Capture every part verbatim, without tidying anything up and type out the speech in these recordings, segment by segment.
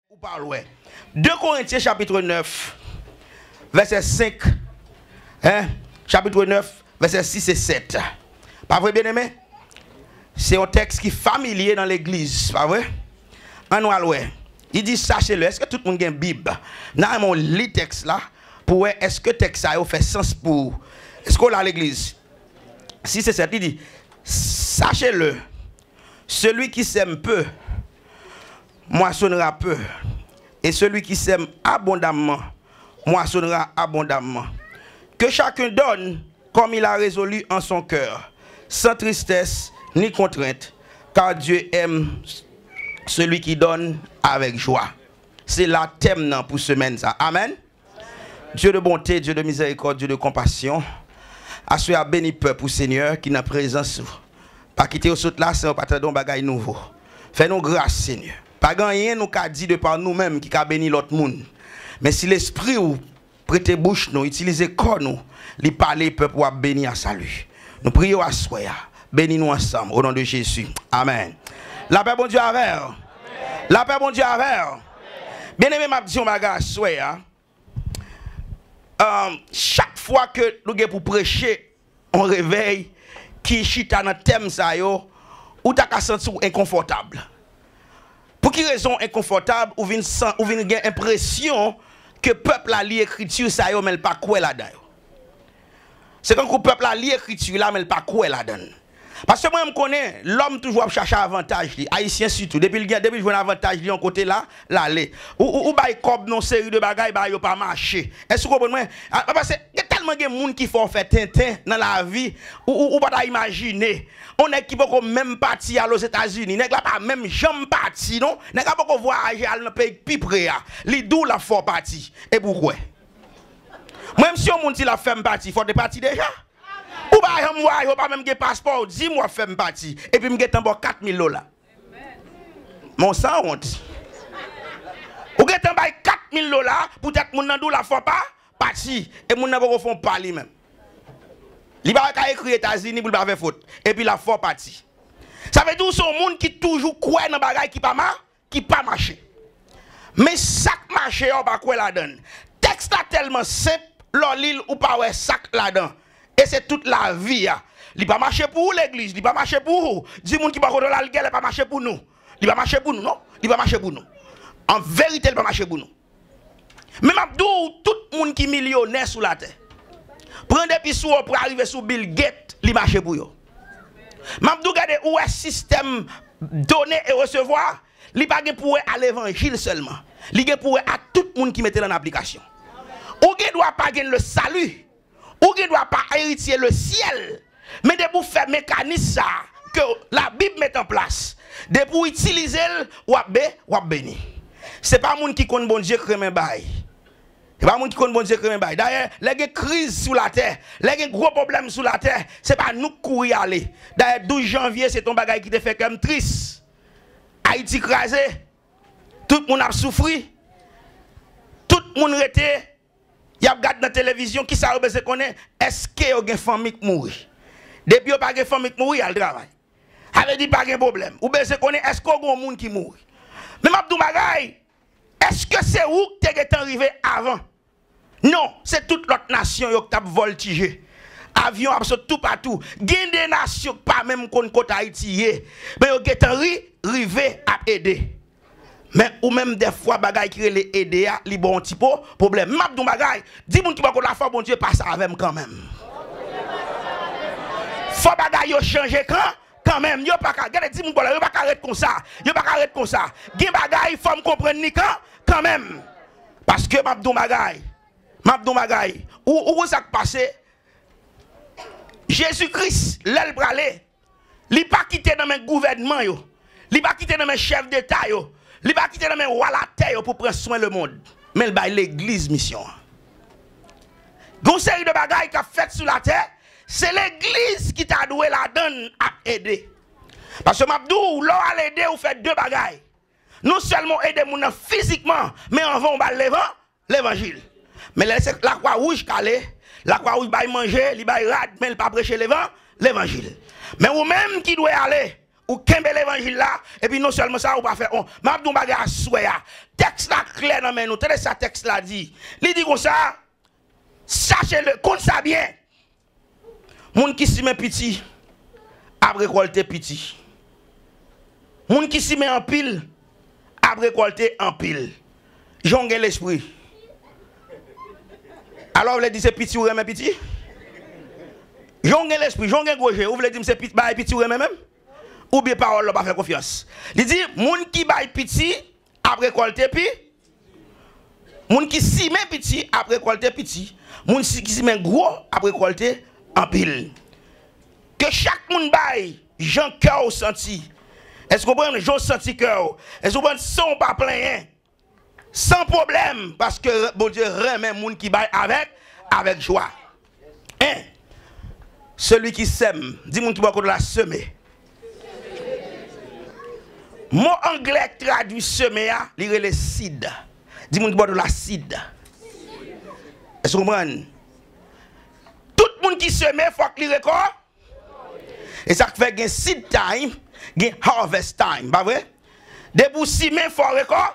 Ou pa l wè. De Korentyen chapit nèf, vèsè senk, hein? Chapit nèf, vèsè sis e sèt. Pa vre, byeneme? Se yon tèks ki familye nan legliz, pa vre? Ann nou al wè. Li di, sachez-le. Èske tout moun gen Bib? N a renmen w li tèks la pou wè èske tèks sa yo fè sans pou ou. Èske w la, legliz? Sis e sèt, li di, sachez-le, celui qui sème peu moissonnera peu, et celui qui sème abondamment moissonnera abondamment. Que chacun donne comme il a résolu en son cœur, sans tristesse ni contrainte, car Dieu aime celui qui donne avec joie. Se la tèm nan pou semèn sa. Amèn. Dieu de bonté, Dieu de miséricorde, Dieu de compassion. Aswè a, beni pèp ou, Senyè, ki nan prezans ou. Pa kite yo sot la san yo pa tande yon bagay nouvo. Fè nou gras, Senyè. Pa gen anyen nou ka di de pa nou menm ki ka beni lòt moun. Men si Lespri w prete bouch nou, itilize kò nou, li pale, pèp ou ap beni a sali. Nou priye w aswè a. Beni nou ansanm, o non de Jezi. Amèn. Lapè Bondye avè w. Lapè Bondye avè w. Byeneme, m ap di yon bagay aswè a. Um, chak fwa ke nou gen pou preche yon revèy ki chita nan tèm sa yo, ou ta ka santi w enkonfòtab. Pou ki rezon w enkonfòtab? Ou vin san, ou vin gen enpresyon ke pèp la li ekriti sa yo, men l pa kwè ladan yo. Se kankou pèp la li ekriti la, men l pa kwè ladan l. Paske mwen, m konnen, lòm toujou ap chache avantaj li, ayisyen sitou. Depi l gen, depi l jwenn avantaj li yon kote la, l ale. Ou, ou, ou bay kòb nan yon seri de bagay, bagay yo pa mache. Èske w konprann mwen? A, a, paske gen tèlman gen moun ki fè w fè tenten nan lavi, ou, ou, ou pa ta imajine. On nèg ki poko menm pati al Ozetazini, nèg la pa menm janm pati, non. Nèg la poko vwayaje al nan peyi k pi pre a. Li di w l ap fè w pati. Epi w kwè. Mwen, m si yon moun di l ap fè m pati, fò w te pati deja. Ou pa janm vwayaje, ou pa menm gen paspò, ou di m w ap fè m pati. Epi m gentan ba w kat mil dola. Men w sanwont. Ou gentan bay kat mil dola, poutèt moun nan di w l ap fè w pa, pati. E moun nan poko fè w pa li menm. Li pa ka ekri Etazini pou l pa fè fot. Epi l ap fè w pati. Sa vle di w se yon moun ki toujou kwè nan bagay ki pa ma-, ki pa mache. Men sa k mache a, w pa kwè ladan l. Tèks la tèlman senp, lè w li l, ou pa wè sa k ladan. E se tout lavi a. Li pa mache pou ou, legliz, li pa mache pou ou. Di moun ki bò kote w la, l genlè pa mache pou nou. Li pa mache pou nou, non. Li pa mache pou nou. An verite, li pa mache pou nou. Men m ap di w, tout moun ki milyonè sou latè, pran depi sou Oprah rive sou Bill Gates, li mache pou yo. M ap di w, gade, ou wè sistèm done e resevwa, li pa gen pou wè a levanjil sèlman. Li gen pou wè a tout moun ki mete l an aplikasyon. Ou gen dwa pa gen le salut. Ou gen dwa pa eritye le syèl, men depi w fè mekanis sa a ke Labib met an plas, depi w itilize l, w ap be-, w ap beni. Se pa moun ki konn Bondye k renmen bay. Se pa moun ki konn Bondye k renmen bay. Dayè, lè gen kriz sou latè, lè gen gwo pwoblèm sou latè, se pa nou k kouri ale. Dayè, douz janvye, se te yon bagay ki te fè kè m tris. Ayiti kraze. Tout moun ap soufri. Tout moun rete. Y ap gad nan televizyon, kisa yo bezwen konnen? Èske yo gen fanmi k mouri? Depi yo pa gen fanmi k mouri, y al travay. Sa vle di pa gen pwoblèm. Ou bezwen konnen èske w gen yon moun ki mouri. Men m ap di w bagay, èske se ou k te gentan rive avan? Non, se tout lòt nasyon yo k t ap vòltije. Avyon ap sot toupatou. Gen de nasyon k pa menm konn kot Ayiti ye. Men yo gentan ri-, rive ap ede. Men ou menm, dèfwa, bagay ki rele ede a, li ba w yon ti po pwoblèm. M ap di w bagay, di moun ki bò kote w la, fò Bondye pase avè m kanmenm. Fò bagay yo chanje kan, kanmenm. Yo pa ka, gade, di moun bò la, yo pa ka ret konsa. Yo pa ka ret konsa. Gen bagay, fò m konprann li kan, kanmenm. Paske m ap di w bagay. M ap di w bagay. Ou, ou konn sa k pase? Jezi Kris, lè l prale, li pa kite nan men gouvènman yo. Li pa kite nan men chèf deta yo. Li pa kite nan men wa latè yo pou pran swen lemonn. Men l bay legliz misyon an. Gon seri de bagay k ap fèt sou latè, se legliz ki ta dwe ladan l ap ede. Paske m ap di w, lè w al ede, ou fè de bagay. Non sèlman w ede moun nan fizikman, men anvan w ba l levan-, levanjil. Men lè se Lakwa Wouj k ale, Lakwa Wouj bay manje, li bay rad, men l pa preche levan-, levanjil. Men ou menm ki dwe ale, ou kenbe levanjil la, epi non sèlman sa, ou pa fè on. M ap di yon bagay aswè a. Tèks la klè nan men nou. Tande sa tèks la di. Li di konsa, chache le, konn sa byen. Moun ki simen piti ap rekòlte piti. Moun ki simen anpil ap rekòlte anpil. Jan w gen lespri. Alò, w vle di se piti ou renmen piti? Jan w gen lespri, jan w gen gwo je, ou vle di m se pit-, bagay piti ou renmen menm? Oubyen pawòl la w pa fè konfyans? Li di, moun ki bay piti ap rekòlte pi. Moun ki simen piti ap rekòlte piti. Moun si, ki simen gwo ap rekòlte anpil. Ke chak moun bay jan kè w santi. Èske w konprann? Jan w santi kè w. Èske w konprann? San w pa plenyen. San pwoblèm, paske Bondye renmen moun ki bay avèk, avèk jwa. En, celui qui sème, di moun ki bò kote w la, seme. Mo anglè k tradui seme a, li rele seed. Di moun ki bò kote w la, seed. Èske w konprann? Tout moun ki seme, fòk li rekò-, E sa k fè gen seed time, gen harvest time, pa vre? Depi w simen, fò w rekò-,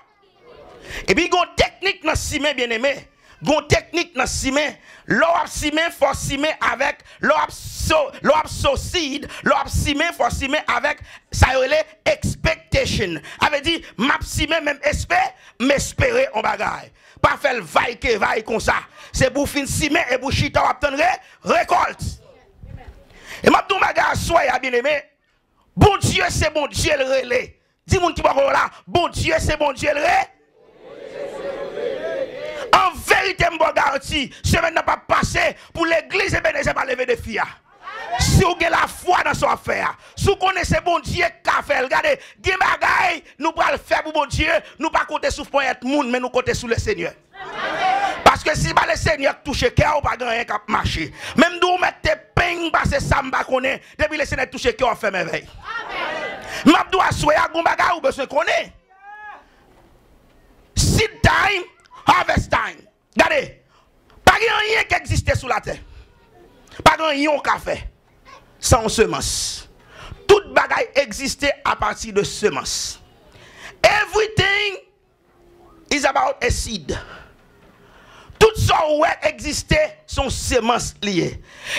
epi gen yon teknik nan simen, byeneme. Gen yon teknik nan simen. Lè w ap simen, fò w simen avèk, lè w ap so, lè w ap so seed, lè w ap simen, fò w simen avèk sa yo rele expectation. Sa vle di, m ap simen, men m espe-, m espere yon bagay. Pa fè l vay ke vay konsa. Se pou w fin simen epi w chita w ap tann re-, rekòlt. E m ap di w yon bagay aswè a, byeneme. Bondye se Bondye l rele. Di moun ki bò kote w la, Bondye se Bondye l re-, An verite, m ba w garanti, semèn nan p ap pase pou legliz Ebenezè pa leve defi a. Si w gen lafwa nan sa w ap fè a, si w konnen se Bondye k ka fè l, gade, gen bagay nou pral fè pou Bondye, nou pa konte sou ponyèt moun, men nou konte sou Lesenyè. Paske si se pa Lesenyè k touche kè w, pa gen anyen k ap mache. Menm di w mèt te peng pase sa m pa konnen, depi Lesenyè touche kè w, w ap fè mèvèy. M ap di w aswè a, gen yon bagay ou bezwen konnen. Seed time, harvest time. Gade, pa gen anyen ki egziste sou latè. Pa gen anyen w ka fè san yon semans. Tout bagay egziste apati de semans. Everything is about a seed. Tout sa w wè egziste, se yon semans li ye.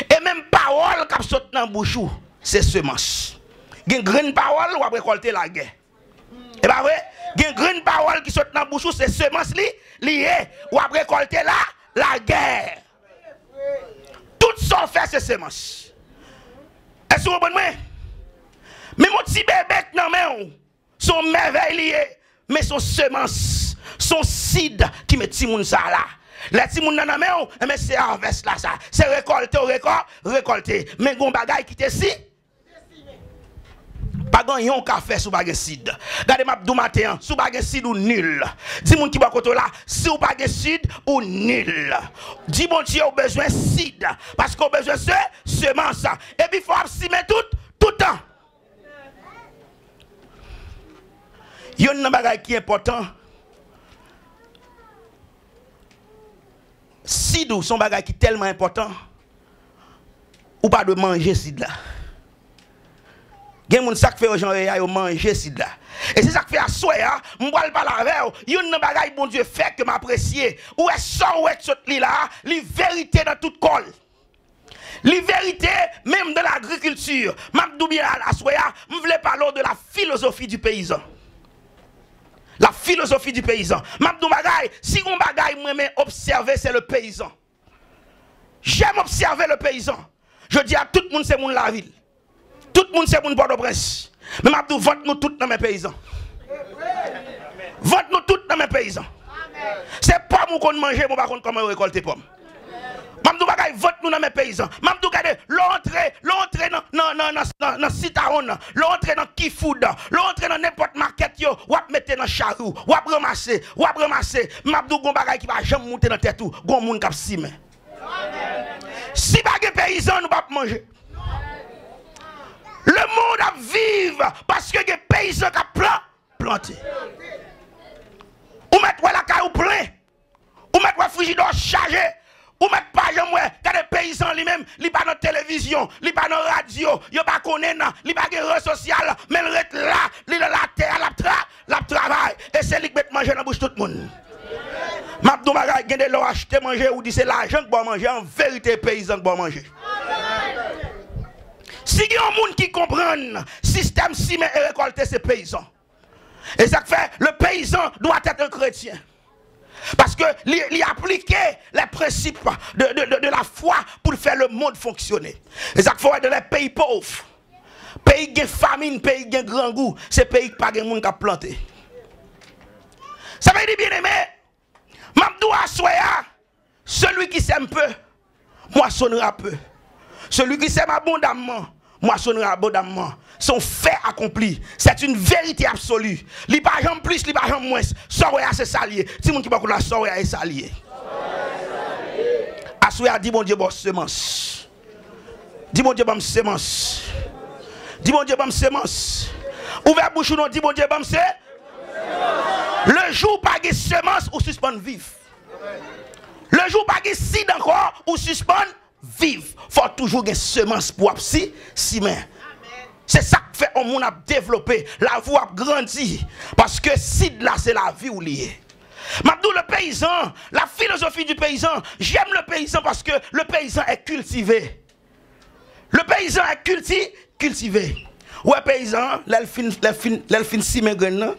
E menm pawòl k ap sot nan bouch ou, se semans. Gen grenn pawòl, w ap rekòlte lagè. E pa vre? Gen grenn pawòl ki sot nan bouch ou, se semans li, li ye. W ap rekòlte la, lagè. Tout sa w fè, se semans. Èske w konprann mwen? Menm yon ti bebe k nan men w, se yon mèvèy li ye, men se yon semans, se yon seed ki met timoun sa a la. Lè timoun nan nan men w, enben se harvest la sa. Se rekòlte w rekò-, rekòlte. Men gen yon bagay ki te si-, Pa gen anyen w ka fè si w pa gen seed. Gade, m ap di w maten an, si w pa gen seed, ou nil. Di moun ki bò kote w la, si w pa gen seed, ou nil. Di Bondye ou bezwen seed, paske w bezwen se-, semans. Epi fò w ap simen tout, tout tan. Youn nan bagay ki enpòtan, seed ou se yon bagay ki tèlman enpòtan, ou pa dwe manje seed la. Gen moun sa k fè yo jan yo ye a, yo manje seed la. E se sa k fè aswè a, m pral pale avè w, youn nan bagay Bondye fè ke m apresye. Ou wè sa w wè k sot li la a, li verite nan tout kò l. Li verite, menm dan lagrikilti. M ap di w byen a, aswè a, m vle pale w de la philosophie du paysan. La philosophie du paysan. M ap di w bagay, si gon bagay mwen renmen obsève, se le peyizan. J'aime observer le paysan. Je dis à tout moun se moun lavil. Tout moun se moun Pòtoprens. Men m ap di w, vant nou tout nan men peyizan. Vant nou tout nan men peyizan. Se pòm ou konn manje, men w pa konn kòman yo rekòlte pòm. M ap di w bagay, vant nou nan men peyizan. M ap di w, gade, lè w antre, lè w antre nan, nan, nan, nan, nan, nan Sitawon nan, lè w antre nan Kifood, lè w antre nan nenpòt makèt yo, w ap mete nan chari w, w ap ranmase, w ap ranmase. M ap di w, gon bagay ki pa janm moute nan tèt ou, gon moun k ap simen. Si pa gen peyizan, nou p ap manje. Lemonn ap viv paske gen peyizan k ap plan-, plante. Ou mèt wè lakay ou plen. Ou mèt wè frijidè w chaje. Ou mèt pa janm wè, gade peyizan li menm, li pa nan televizyon, li pa nan radyo, yo pa konnen nan, li pa gen rezo sosyal, men l ret la, li nan latè a, l ap tra, l ap travay. E se li k met manje nan bouch tout moun. M ap di w bagay, gen de lè w achte manje, ou di se lajan k ba w manje, an verite, peyizan k ba w manje. Si gen yon moun ki konprann sistèm simen e rekòlte, se peyizan. E sa k fè, le paysan doit être un chrétien. Paske li, li aplike les principes de, de, de, de la foi pou l fè le monde fonctionner. E sa k fè w wè dans les pays pauvres, peyi k gen famin, peyi k gen grangou, se peyi k pa gen moun k ap plante. Sa vle di, byeneme, m ap di w aswè a, celui qui sème peu moissonnera peu. Celui qui sème abondamment moissonnera abondamment. Se yon fè akonpli. C'est une vérité absolue. Li pa janm plis, li pa janm mwens. Sa w wè a, se sa l ye. Timoun ki bò kote la, sa w wè a, e sa l ye. Aswè a, di Bondye ba w semans. Di Bondye ban m semans. Di Bondye ban m semans. Ouvè bouch ou non, di Bondye ban m se. Le jou pa gen semans, ou sispann viv. Le jou pa gen sid ankò, ou sispann viv. Fò toujou gen semans pou w ap si, simen. Se sa k fè yon moun ap devlope, lavi w ap grandi. Paske sid la, se lavi w li ye. M ap di w, le paysan, la philosophie du paysan, j'aime le paysan parce que le paysan est cultivé. Le paysan est culti, cultivé. Ou wè peyizan an, lè l fin, lè l fin, lè l fin simen grenn nan,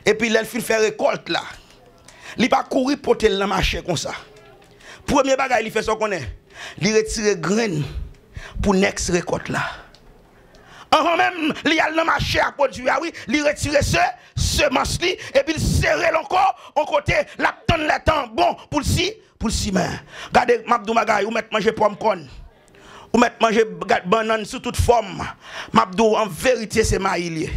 epi lè l fin fè rekòlt la, li pa kouri pote l nan mache konsa. Premye bagay li fè, sa w konnen, li retire grenn pou next rekòlt la. Anvan menm li al nan mache ak pwodui a, wi, li retire se, semans li, epi l sere l ankò, yon kote, l ap tann lè tan an bon pou l si, pou l simen. Gade, m ap di w bagay, ou mèt manje pòmkòn. Ou mèt manje, gad, bannann sou tout fòm. M ap di w, an verite, se mayi l ye.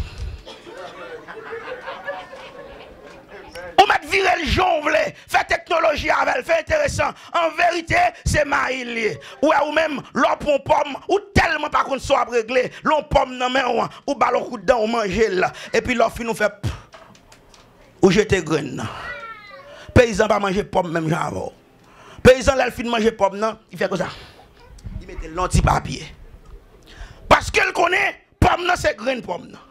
Ou mèt vire l jan w vle, fè teknoloji avè l, fè enteresan. An verite, se mayi l ye. Ou wè, ou menm, lè w pran yon pòm, ou tèlman pa konn sa w ap regle, lè yon pòm nan men w, ou ba l yon kout dan, ou manje l. Epi lè w fin, ou fè p, ou jete grenn nan. Peyizan pa manje pòm menm jan avè w. Peyizan, lè l fin manje pòm nan, li fè konsa. Li mete l nan yon ti papye. Paske l konnen pòm nan se grenn pòm nan.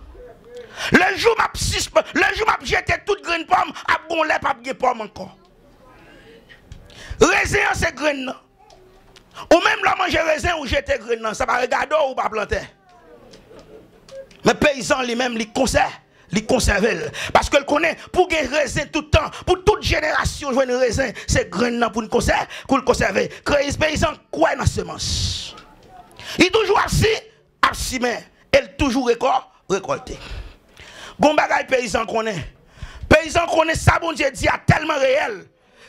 Le jou m ap sisp-, le jou m ap jete tout grenn pòm, ap gon lè p ap gen pòm ankò. Rezen an se grenn nan. Ou menm lè w manje rezen, ou jete grenn nan. Sa pa regade w, ou pa plante. Men peyizan li menm, li konsè-, li konsève l. Paske l konnen pou gen rezen tout tan, pou tout jenerasyon jwenn rezen, se grenn nan pou n konsè-, pou l konsève. Kreyis peyizan kwè nan semans. Li toujou ap si, ap simen, e l toujou rekò-, rekòlte. Gon bagay peyizan konnen. Peyizan konnen sa Bondye di a tèlman reyèl,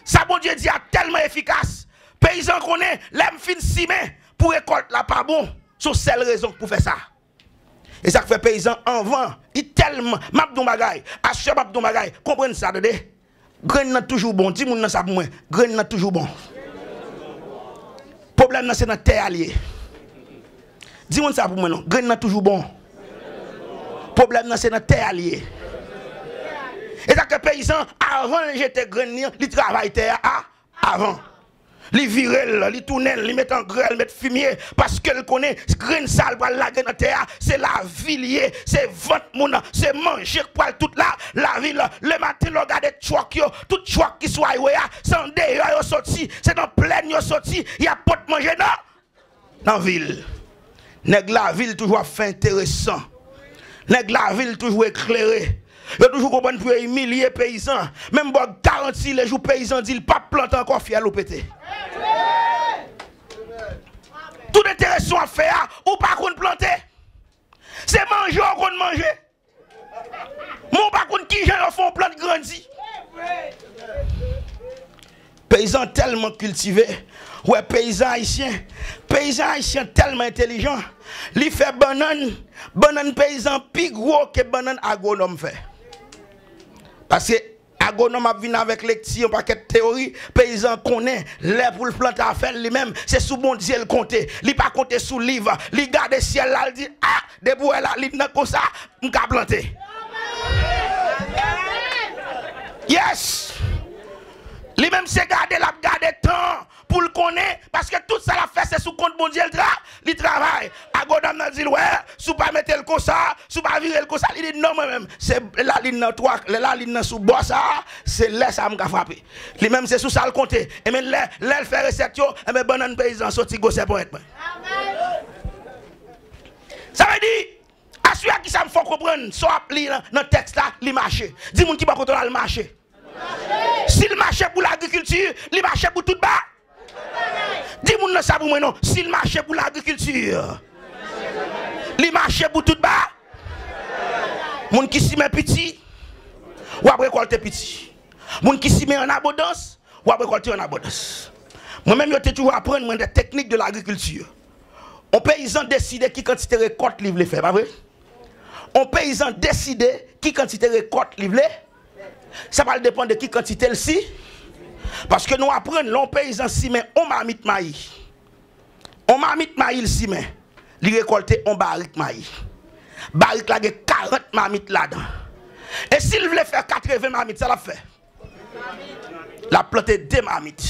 sa Bondye di a tèlman efikas. Peyizan konnen, lè m fin simen, pou rekòlt la pa bon, se yon sèl rezon k pou fè sa. E sa k fè peyizan anvan, li tèlman, m ap di w bagay, aswè m ap di w bagay, konprann sa, tande. Grenn nan toujou bon, di moun nan sa pou mwen, grenn nan toujou bon. Pwoblèm nan se nan tè a l ye. Di moun sa pou mwen non, grenn nan toujou bon. Pwoblèm nan se nan tè a l ye. E sa k fè peyizan, avan l jete grenn li an, li travay tè a, a, avan. Li vire l, li tounen l, li met angrè, li met fimye, paske l konnen grenn sa l pral lage nan tè a, se lavi l ye, se vant moun nan, se manje k pral tout la, lavi l. Lematen, lè w gade twòk yo, tout twòk ki sou highway a, se andeyò yo soti, se nan plèn yo soti, y ap pot manje nan, nan vil. Nèg lavil toujou ap fè enteresan. Nèg lavil toujou eklere. Yo toujou konprann pou yo imilye peyizan. Men m ba w garanti, lejou peyizan di l p ap plante ankò, fyèl ou pete. Tout enteresan w ap fè a, ou pa konn plante. Se manje w konn manje. Men w pa konn kijan yo fè yon plant grandi. Peyizan tèlman kiltive. Wè peyizan ayisyen. Peyizan ayisyen tèlman entèlijan. Li fè bannann, bannann peyizan pi gwo ke bannann agwonòm fè. Paske agwonòm ap vin avèk lekti, yon pakèt teyori, peyizan konnen lè pou l plante afè l li menm, se sou Bondye l konte. Li pa konte sou liv. Li gade syèl la, l di, a, depi w wè lalin nan konsa, m ka plante. Yes! Li menm se gade l ap gade tan pou l konnen, paske tout sa l ap fè, se sou kont Bondye l tra-, li travay. Agwonòm nan di l, wè, si w pa mete l konsa, si w pa vire l konsa, li di, non, mwen menm, se lalin nan twa, lè lalin nan sou bò sa a, se lè sa a m ka frape. Li menm, se sou sa l konte. Enben, lè, lè l fè resèt yo, enben, bannann peyizan soti gwosè ponyèt mwen. Sa vle di, aswè a, kisa m fè w konprann, sa w ap li nan, nan tèks la, li mache. Di moun ki bò kote w la, l mache. Si l mache pou lagrikilti, li mache pou tout ba. Di moun nan sa pou mwen non. Si l mache pou lagrikilti, li mache pou tout ba. Moun ki simen piti, w ap rekòlte piti. Moun ki simen an abondans, w ap rekòlte an abondans. Mwen menm, yo te toujou aprann mwen de teknik de lagrikilti. On peyizan deside ki kantite rekòt li vle fè, pa vre? On peyizan deside ki kantite rekòt li vle. Sa pral depann de ki kantite l si. Paske nou aprann, lè on peyizan simen on mamit mayi, on mamit mayi l simen, li rekòlte on barik mayi. Barik la gen karant mamit ladan. E si l vle fè katreven mamit, sa l ap fè? L ap plante de mamit.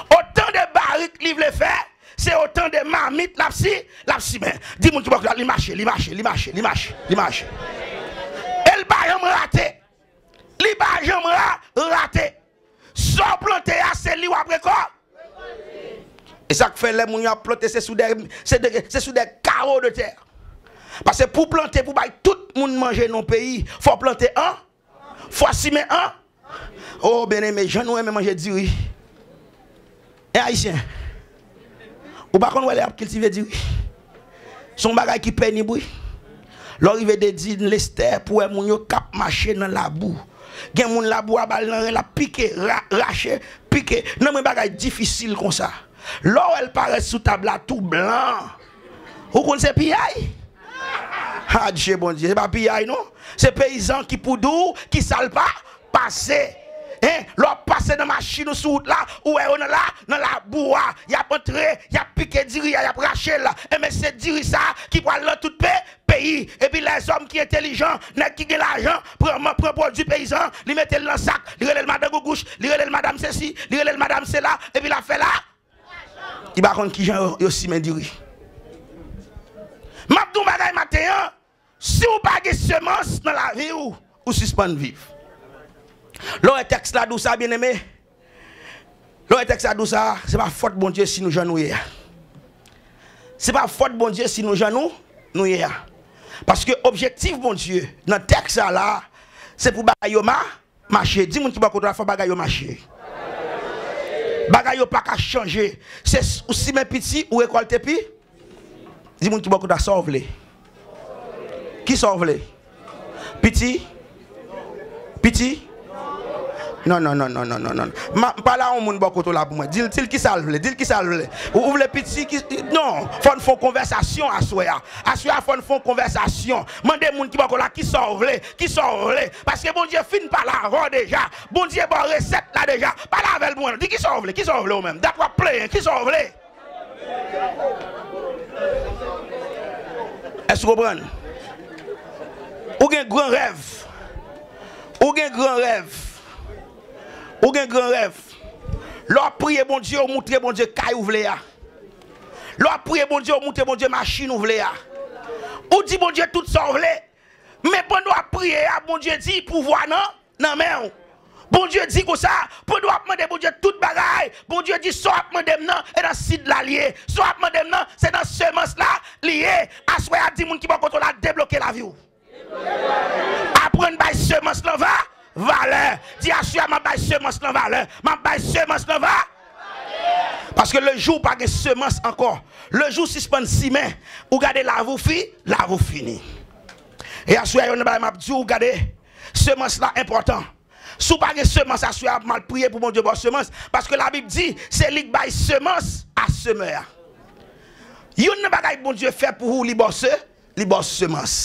Otan de barik li vle fè, se otan de mamit l ap si, l ap simen. Di moun ki bò kote w la, li mache, li mache, li mache, li mache, li mache. E l pa janm rate. Li pa janm ra-, rate. Sa w plante a, se li w ap rekò-. E sa k fè lè moun yo ap plante, se sou de, se de, se sou de kawo de tè. Paske pou plante, pou bay tout moun manje nan peyi, fò w plante an, fò w simen an. O, byeneme, jan nou renmen manje diri. E ayisyen, ou pa konn wè lè y ap kiltive diri? Se yon bagay ki penib, wi. Lè w rive Dedin, Lestè, pou wè moun yo k ap mache nan labou. Gen moun labou a ba l nan ren, l ap pike, ra-, rache, pike. Nan men bagay difisil konsa. Lè w wè l parèt sou tab la tou blan, ou konn se piyay? Adje Bondye, se pa piyay non. Se peyizan ki pou di w ki sa l pa pase. Hein? Lè w ap pase nan machin ou sou wout la, ou wè yo nan la, nan labou a, y ap antre, y ap pike diri a, y ap rache l. Enben, se diri sa a ki pral nan tout pe-, peyi. Epi lèzòm ki entelijan, nèg ki gen lajan, pran, pran pwodui peyizan, li mete l nan sak, li rele l madan gougouch, li rele l madam sesi, li rele l madam sela, epi l ap fè la. Li pa konn kijan yo, yo simen diri. M ap di w yon bagay maten an, si w pa gen semans nan lavi w, ou sispann viv. Lè w wè tèks la di w sa, byeneme, lè w wè tèks la di w sa, se pa fòt Bondye si nou jan nou ye a. Se pa fòt Bondye si nou jan nou, nou ye a. Paske objektif Bondye nan tèks sa la, se pou bagay yo ma-, mache. Di moun ki bò kote w la, fò bagay yo mache. Bagay yo pa ka chanje. Se s-, ou simen piti, ou rekòlte pi. Di moun ki bò kote w la, sa w vle. Ki sa w vle? Piti? Piti? Non, non, non. M a, m pale a yon moun bò kote w la pou mwen. Di l, di l ki sa l vle. Di l ki sa l vle. Ou, ou vle piti? Ki, non. Fò n fè yon konvèsasyon aswè a. Aswè a, fò n fè yon konvèsasyon. Mande moun ki bò kote w la, ki sa w vle? Ki sa w vle? Paske Bondye fin pale avè w deja. Bondye ba w resèt la deja. Pale avè l pou mwen. Di ki sa w vle? Ki sa w vle ou menm? Dat w ap plenyen. Ki sa w vle? Èske w konprann? Ou gen gran rèv. Ou gen gran rèv. Ou gen gran rèv. Lè w ap priye Bondye, ou moutre Bondye kay ou vle a. Lè w ap priye Bondye, ou moutre Bondye machin ou vle a. Ou di Bondye tout sa w vle. Men pandan w ap priye a, Bondye di pouvwa nan, nan men w. Bondye di konsa, pandan w ap mande Bondye tout bagay, Bondye di sa w ap mande m nan, e nan sid la l ye. Sa w ap mande m nan, se nan semans la li ye. Aswè a, di moun ki bò kote w la, debloke lavi w. Aprann bay semans lan va, valè. Di, aswè a, m ap bay semans lan valè. M ap bay semans lan va. Paske le jou w pa gen semans ankò, le jou w sispann simen, ou gade lavi w fi, lavi w fini. E aswè a, youn nan bagay m ap di w, gade, semans la enpòtan. Si w pa gen semans aswè a, w ap mal priye pou Bondye ba w semans. Paske Labib di, se li k bay semans a semè a. Youn nan bagay Bondye fè pou ou, li ba w se-, li ba w semans.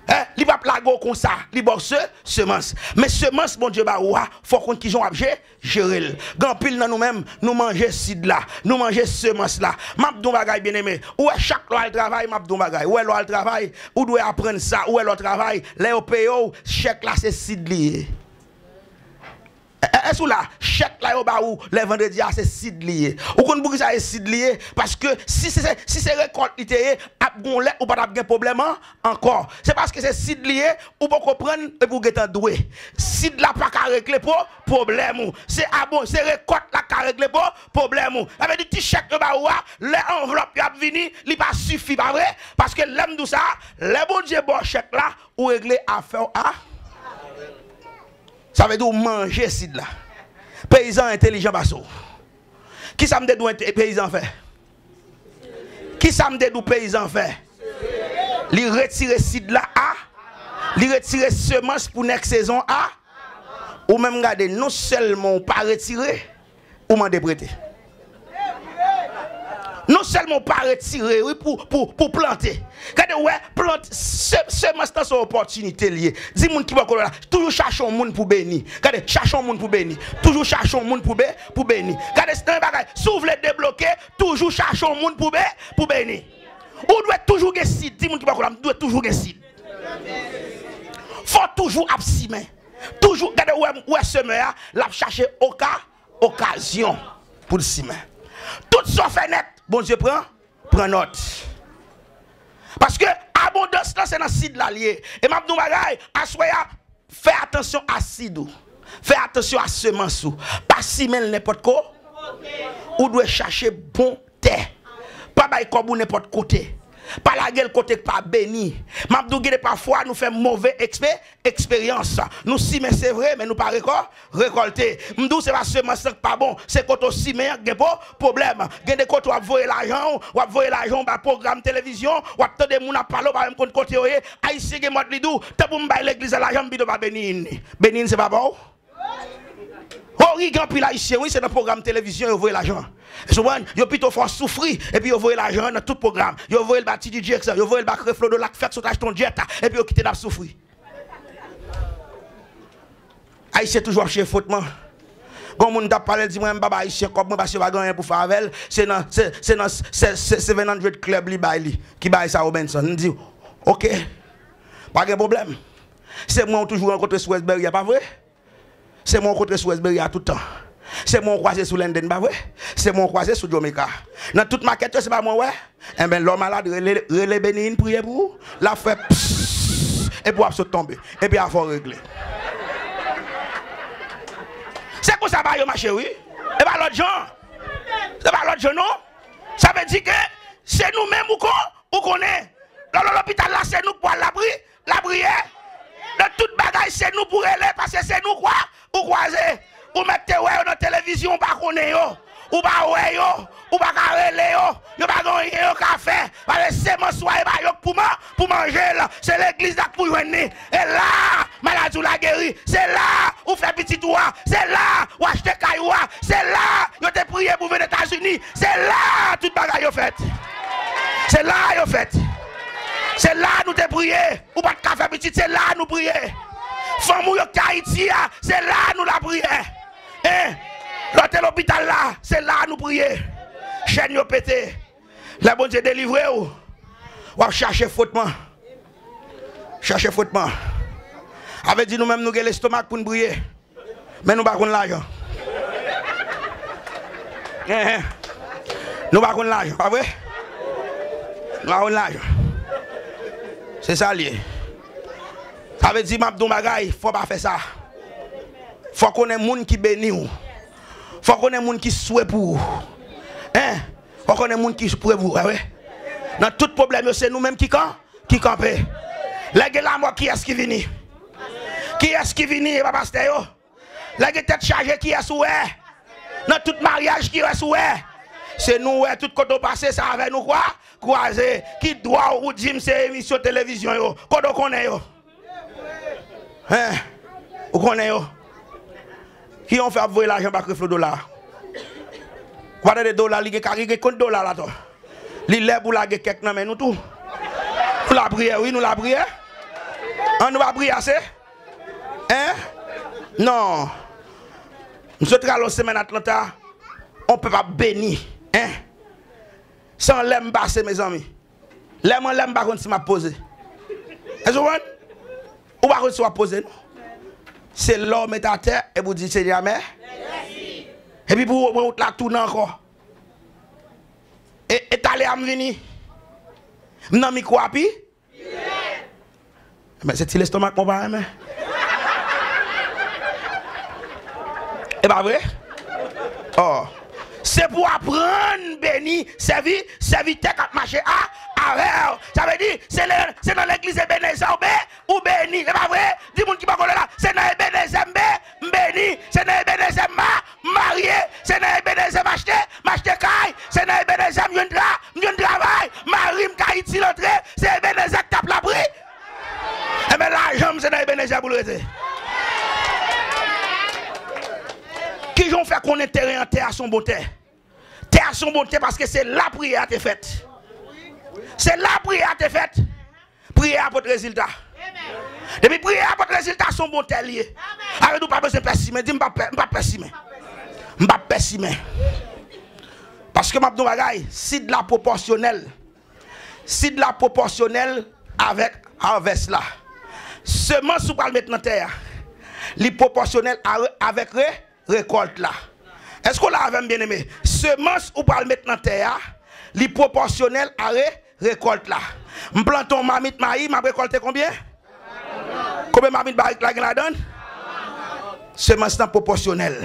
Hein? Li p ap lage w konsa, li ba w se-, semans. Men semans Bondye ba ou a, fò w konn kijan w ap je-, jere l. Gen anpil nan nou menm, nou manje sid la, nou manje semans la. M ap di w yon bagay, byeneme. Ou wè chak lè w al travay, m ap di w yon bagay. Ou wè lè w al travay, ou dwe aprann sa. Ou wè lè w travay, lè yo peye w, chèk la se sid li ye. E, e, Èske w la? Chèk la yo ba ou lè vandredi a, se sid li ye. Ou konn poukisa se sid li ye? Paske si se, si se rekòt li te ye, ap gon lè ou pa t ap gen pwoblèm an, ankò. Se paske se sid li ye, ou poko pran l epi w gentan dwe. Sid la pa ka regle pwo-, pwoblèm ou. Se abon, se rekòt la k ka regle pwo-, pwoblèm ou. Sa vle di ti chèk yo ba ou a, lè anvlòp yo ap vini, li pa sifi, pa vre? Paske lè m di w sa, lè Bondye ba w chèk la, ou regle afè w a. Sa vle di ou manje sid la. Peyizan entèlijan pase w. Kisa m te di w ent-, peyizan fè? Kisa m te di w peyizan fè? Li retire sid la a, li retire semans pou nèk sezon a. Ou menm gade, non sèlman ou pa retire, ou mande prete. Non sèlman ou pa retire, wi, pou, pou, pou plante. Gade, wè, plant, se-, semans lan se yon opòtinite li ye. Di moun ki bò kote w la, toujou chache yon moun pou beni. Gade, chache yon moun pou beni. Toujou chache yon moun pou be-, pou beni. Gade, se nan yon bagay, si w vle debloke, toujou chache yon moun pou be-, pou beni. Ou dwe toujou gen sid. Di moun ki bò kote w la, m dwe toujou gen sid. Fò w toujou ap simen. Toujou, gade, ou wè, ou wè semè a, l ap chache oka-, okazyon pou l simen. Tout sa w fè nèt, Bondye pran, pran nòt. Paske abondans lan se nan sid la l ye. E m ap di w yon bagay, aswè a, fè atansyon a sid ou. Fè atansyon a semans ou. Pa simen l nenpòt ko. Ou dwe chache bon tè. Pa bay kòb ou nenpòt kote. Pa lage l kote k pa beni. M ap di w, gen de pafwa nou fè move ekspe-, eksperyans. Nou simen, se vre, men nou pa rekò-, rekòlte. M di w, se pa semans lan k pa bon, se kote w simen an k gen po-, pwoblèm. Gen de kote w ap voye lajan w, w ap voye lajan w bay pwogram televizyon, w ap tande moun ap pale, w pa menm konn kote yo ye. Ayisyen gen mòd li di w, tanpri m bay legliz la lajan, m pito pa beni li. Beni li, se pa pa w. Wi, gen anpil Ayisyen, wi, se nan pwogram televizyon yo voye lajan an. Ou konprann? Yo pito fè w soufri, epi yo voye lajan an nan tout pwogram. Yo voye l ba Ti Didjeks, yo voye l ba Creflo Dollar k fèk sot achte yon djèt, epi yo kite n ap soufri. Ayisyen toujou ap chèche fot, man. Gon moun t ap pale, l di, "Mwen, m pa ba Ayisyen kòb mwen, paske yo pa gen anyen pou fè avè l. Se nan, se, se nan, se, se seven hundred Club li bay li, ki bay sa Robinson." M di, "Oke, pa gen pwoblèm." Se mwen ou toujou rankontre sou Westbury a, pa vre? Se mwen ou rankontre sou Westbury a tout tan. Se mwen ou kwaze sou Linden, pa vre? Se mwen ou kwaze sou Jamaica. Nan tout makèt yo, se pa mwen ou wè? Enben, lè w malad, rele, rele Benign priye pou ou. L ap fè pss, epi w ap sot tonbe. Epi afè w regle. Se konsa bagay yo mache, wi. E pa lòt jan. Se pa lòt jan, non. Sa vle di ke se nou menm ou kon-, ou konnen. Lè w lopital la, se nou k pou al lapri-, lapriyè. Nan tout bagay, se nou pou rele, paske se nou kwa-, ou kwaze. Ou mèt te wè yo nan televizyon, ou pa konnen yo. Ou pa wè yo. Ou pa ka rele yo. Yo pa gen anyen yo ka fè. Paske semans ou a, e pa yo k pou man-, pou manje l. Se legliz la k pou jwenn li. E la, maladi w la geri. Se la ou fè pitit ou a. Se la ou achte kay ou a. Se la yo te priye pou vin Etazini. Se la tout bagay yo fèt. Se la yo fèt. Se la nou te priye. Ou pa t ka fè pitit, se la nou priye. Fanm ou yo ki te Ayiti a, se la nou lapriyè. Hein? Lè w te lopital la, se la nou priye. Chèn yo pete. Lè Bondye delivre w, w ap chache fwotman. Chache fwotman. Sa vle di nou menm nou gen lestomak pou n priye. Men nou pa konn lajan. Hein, hein. Nou pa konn lajan, pa vre? Nou pa konn lajan. Se sa l ye. Sa vle di, m ap di w yon bagay, fò w pa fè sa. Fò w konnen moun ki beni w. Fò w konnen moun ki swe pou ou. Hein? Fò w konnen moun ki swe pou ou, pa vre? Nan tout pwoblèm yo, se nou menm ki kan-, ki kanpe. Lè gen lanmò, kiyès ki vini? Kiyès ki vini? E pa pastè yo? Lè gen tèt chaje, kiyès ou wè? Nan tout maryaj, kiyès ou wè? Se nou wè, tout kote w pase, se avè nou kwa-, kwaze. Ki dwa w ou di m se emisyon televizyon yo? Kote w konnen yo? Hein? Ou konnen yo? Ki yon fè ap voye lajan ba Creflo Dollar? Ou pa tande Dollar, li gen ka, li gen kont Dollar la tou. Li lè pou lage kèk nan men nou tou. Nou lapriyè, wi, nou lapriyè. An, nou pa priye ase? Hein? Non. M sot rale yon semèn Atlanta. On pèp ap beni. Hein? Se anlè m pase, mezanmi. Lè m anlè, m pa konn si m ap poze. Èske w konprann? Ou pa konn si w ap poze, non. Se lè w met atè, epi w di, Senyè, mè-, Epi pou ou pran wout la tounen ankò. E, e talè a m vini. M nan mikwo a pi. Men se ti lestomak mwen pa renmen. E pa vre? Oh. Se pou aprann beni sèvi, sèvitè k ap mache a, avè w. Sa vle di, se le, se nan legliz Ebenezè ou be, ou beni. E pa vre? Di moun ki bò kote w la, se nan Ebenezè m be, m beni. Se nan Ebenezè m ma, m marye. Se nan Ebenezè m achte, m achte kay. Se nan Ebenezè m jwenn tra, m jwenn travay. Mari m ka itil antre. Se Ebenezè k t ap lapri. Enben, lajan m se nan Ebenezè pou l rete. Kijan w fè konnen teren an, tè a se yon bon tè? Tè a se yon bon tè paske se la priyè a te fèt. Se la priyè a te fèt. Priyè a pote rezilta. Depi priyè a pote rezilta, se yon bon tè l ye. Sa vle di w pa bezwen pèsimen. Di, "M p ap pè-, m p ap pèsimen. M p ap pèsimen." Paske m ap di w yon bagay, sid la pwopòsyonèl. Sid la pwopòsyonèl avèk harvest la. Semans ou pral met nan tè a, li pwopòsyonèl a re-, avèk re-, rekòlt la. Èske w la avè m, byeneme? Semans ou pral met nan tè a, li pwopòsyonèl a re-, rekòlt la. M plante yon mamit mayi, m ap rekòlte konbyen? Konbyen mamit barik la gen ladan l? Semans lan pwopòsyonèl.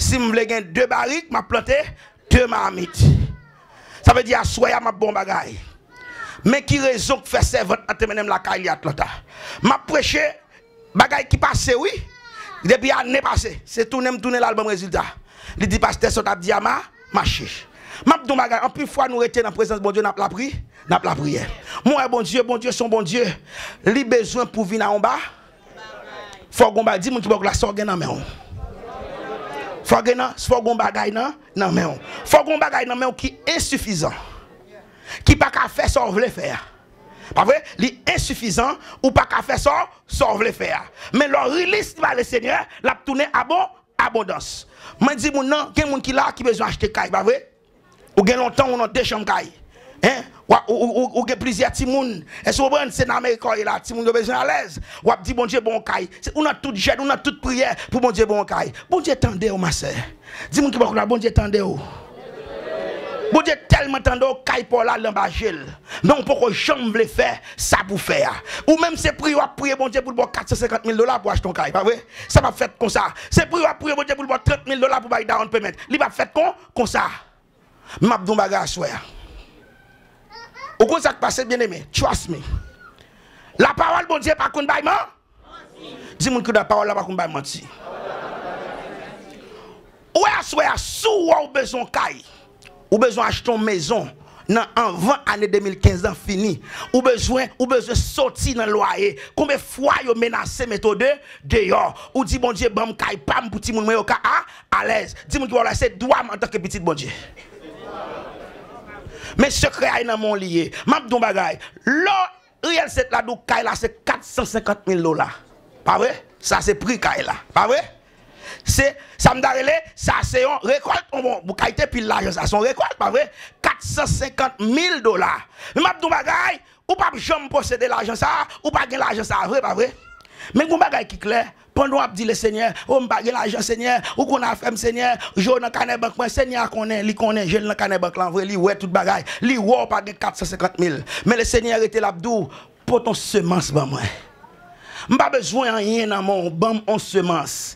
Si m vle gen de barik, m ap plante de mamit. Sa vle di aswè a m ap ba w yon bagay. Men ki rezon k fè sèvant lan te mennen m lakay li Atlanta. M ap preche bagay ki pase, wi. Depi ane pase, se tounen m tounen la, l ban m rezilta. Li di, "Pastè, sa w t ap di a ma-, mache." M ap di w yon bagay, anpil fwa nou rete nan prezans Bondye, n ap lapri-, n ap lapriyè. Mwen wè Bondye, Bondye se yon Bondye. Li bezwen pou vin a yon ba-, fò w gon bagay, di moun ki bò w la, sa w gen nan men w. Fò w gen nan, fò w gon bagay nan, nan men w. Fò w gon bagay nan men w ki ensifizan. Ki pa ka fè sa w vle fè a. Pa vre? Li ensifizan, ou pa ka fè sa, sa w vle fè a. Men lè w release li ba Lesenyè, l ap tounen abon-, abondans. Mwen di moun nan, gen moun ki la ki bezwen achte kay, pa vre? Ou gen lontan ou nan de chanm kay. Hein? Ou, ou, ou, ou gen plizyè timoun. Èske w konprann? Se nan Amerik ou ye la, timoun yo bezwen alèz. W ap di Bondye bon kay. Se, ou nan tout jèn, ou nan tout priyè pou Bondye bon kay. Bondye tande w, ma sè. Di moun ki bò w la, Bondye tande w. Bondye tèlman tande w, kay pa w la l anba je l. Men w poko janm vle fè sa pou fè a. Ou menm se priye w ap priye Bondye pou l ba w kat san senkant mil dola pou w achte yon kay, pa vre? Sa p ap fèt konsa. Se priye w ap priye Bondye pou l ba w trant mil dola pou bay down payment. Li p ap fèt kon, konsa. M ap di w yon bagay aswè a. Ou konn sa k pase, byeneme? Trust me. Lapawòl Bondye pa konn bay man-, Di moun ki la, pawòl la pa konn bay manti. Ou wè aswè a, si w wè w bezwen yon kay, ou bezwen achte yon mezon nan anvan ane de mil kenz lan fini, ou bezwen, ou bezwen soti nan lwaye. Konbyen fwa yo menase mete w de, deyò? Ou di, "Bondye, ban m kay pa m pou timoun mwen yo ka a, alèz." Di moun ki wè w la, se dwa m antanke pitit Bondye. Men sekrè a nan men w li ye. M ap di w yon bagay. Lè w Real estate la di w kay la se kat san senkant mil dola. Pa vre? Sa se pri kay la. Pa vre? Se, sa m ta rele, sa se yon rekòlt. Bon, bon, pou kay te pil lajan sa, se yon rekòlt, pa vre? Kat san senkant mil dola. Men m ap di w bagay, ou p ap janm posede lajan sa, ou pa gen lajan sa vre, pa vre? Men gon bagay ki klè, pandan w ap di, "Le Senyè, o, m pa gen lajan, Senyè, ou konn afè m, Senyè, je w nan kanè bank mwen." Senyè a konnen, li konnen je l nan kanè bank lan vre, li wè tout bagay. Li wè w pa gen kat san senkant mil. Men le Senyè rete l ap di w, "Pote yon semans ban mwen. M pa bezwen anyen nan men w, ban m yon semans.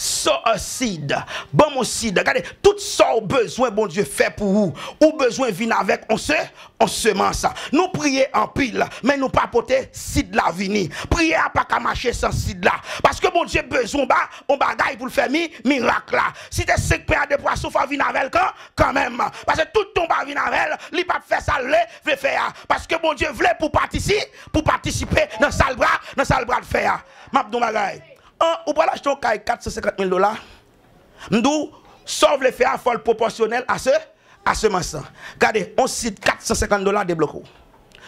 Sow a seed. Ban m yon seed." Gade, tout sa w bezwen Bondye fè pou ou, ou bezwen vin avèk yon se-, yon semans. Nou priye anpil, men nou pa pote sid la vini. Priyè a pa ka mache san sid la. Paske Bondye bezwen w ba, yon bagay pou l fè mi-, mirak la. Si te senk pen a de pwason, fò w vin avè l kan-, kanmenm. Paske tout tan w pa vin avè l, li p ap fè sa l vle, vle fè a. Paske Bondye vle pou w patisi-, pou w patisipe nan sa l pra-, nan sa l pral fè a. M ap di w yon bagay. An, ou pral achte yon kay kat san senkant mil dola. M di w, sa w vle fè a, fò l pwopòsyonèl a se-, a semans lan. Gade, yon sid kat san senkant dola debloke w.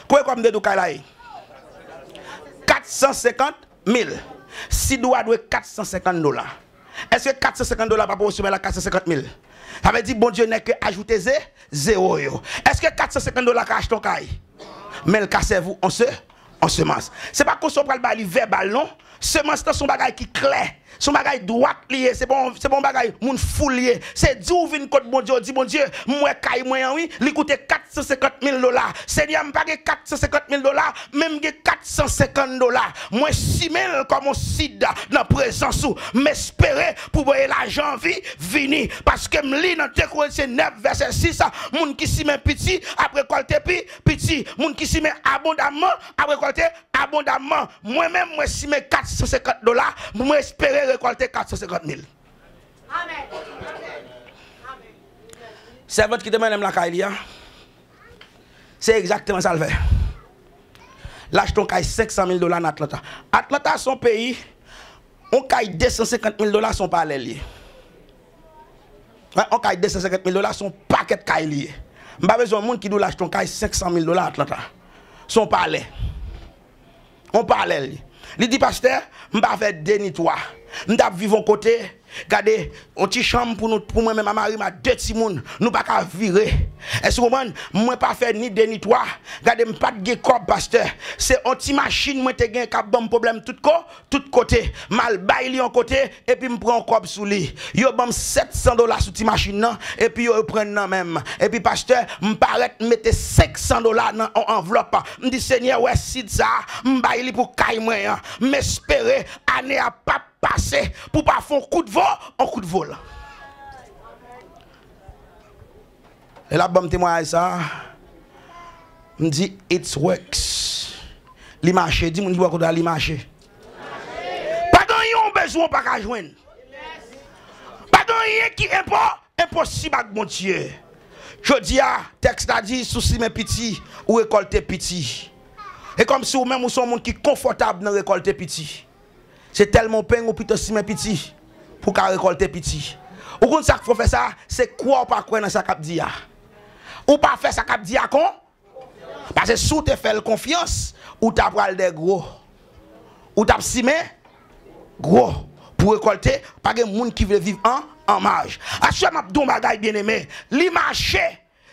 Konbyen kòb m te di w kay la ye? Kat san senkant mil. Sid ou a dwe kat san senkant dola. Èske kat san senkant dola pa pwopòsyonèl a kat san senkant mil? Sa vle di Bondye nèk ke ajoute ze-, zewo yo. Èske kat san senkant dola ka achte yon kay? Men l ka sèvi w yon se-, yon semans. Se pa konsa w pral ba li vèbal, non. Semans lan se yon bagay ki klè. Se yon bagay dwat li ye, se pa yon, se pa yon bagay moun fou li ye. Se di w vin kot Bondye, w di, "Bondye, m wè kay mwen an, wi, li koute kat san senkant mil dola. Senyè, m pa gen kat san senkant mil dola, men m gen kat san senkant dola. Mwen simen l kòm yon sid nan prezans ou. M espere pou voye lajan vi vini." Paske m li nan de Korentyen nèf, vèsè sis, moun ki simen piti ap rekòlte pi piti. Moun ki simen abondamman ap rekòlte abondamman. Mwen menm, mwen simen kat san senkant dola, mwen espere rekòlte kat san senkant mil. Sèvant ki te mennen m lakay li a, se egzakteman sa l fè. L achte yon kay senk san mil dola nan Atlanta. Atlanta se yon peyi, yon kay de san senkant mil dola se yon palè li ye. Wi, yon kay de san senkant mil dola se yon pakèt kay li ye. M pa bezwen moun ki di w l achte yon kay senk san mil dola Atlanta. Se yon palè. On palè li. Li di, "Pastè, m pa fè de ni twa. M t ap viv on kote, gade, on ti chanm pou nou, pou mwen menm a mari m a de timoun. Nou pa ka vire. Èske w konprann? Mwen pa fè ni de ni twa. Gade, m pa t gen kòb, pastè. Se on ti machin mwen te gen k ap ban m pwoblèm tout ko, tout kote. M al bay li on kote, epi m pran on kòb sou li. Yo ban m sèt san dola sou ti machin nan, epi yo pran nan men m. Epi pastè, m parèt mete senk san dola nan on anvlòp. M di, Senyè, wè sid sa a, m bay li pou kay mwen an. M espere ane a p ap pase pou pa fè on kout vo, on kout vòl." Lè l ap ban m temwayaj sa a, m di, "It works." Li mache, di moun ki bò kote a, "Li mache." Pa gen anyen w bezwen w pa ka jwenn. Pa gen anyen ki enpo, enposib ak Bondye. Jodi a, tèks la di, "Si w simen piti, ou rekòlte piti." E kòmsi ou menm ou se yon moun ki konfòtab nan rekòlte piti. Se tèlman w peng ou pito simen piti pou w ka rekòlte piti. Ou konn sa k fè w fè sa? Se kwè w pa kwè nan sa k ap di a. Ou pa fè sa k ap di a kon. Paske si w te fè l konfyans, ou ta pral dèyè gwo. Ou t ap simen gwo pou rekòlte. Pa gen moun ki vle viv an, an maj. Aswè m ap di w yon bagay, byeneme. Li mache.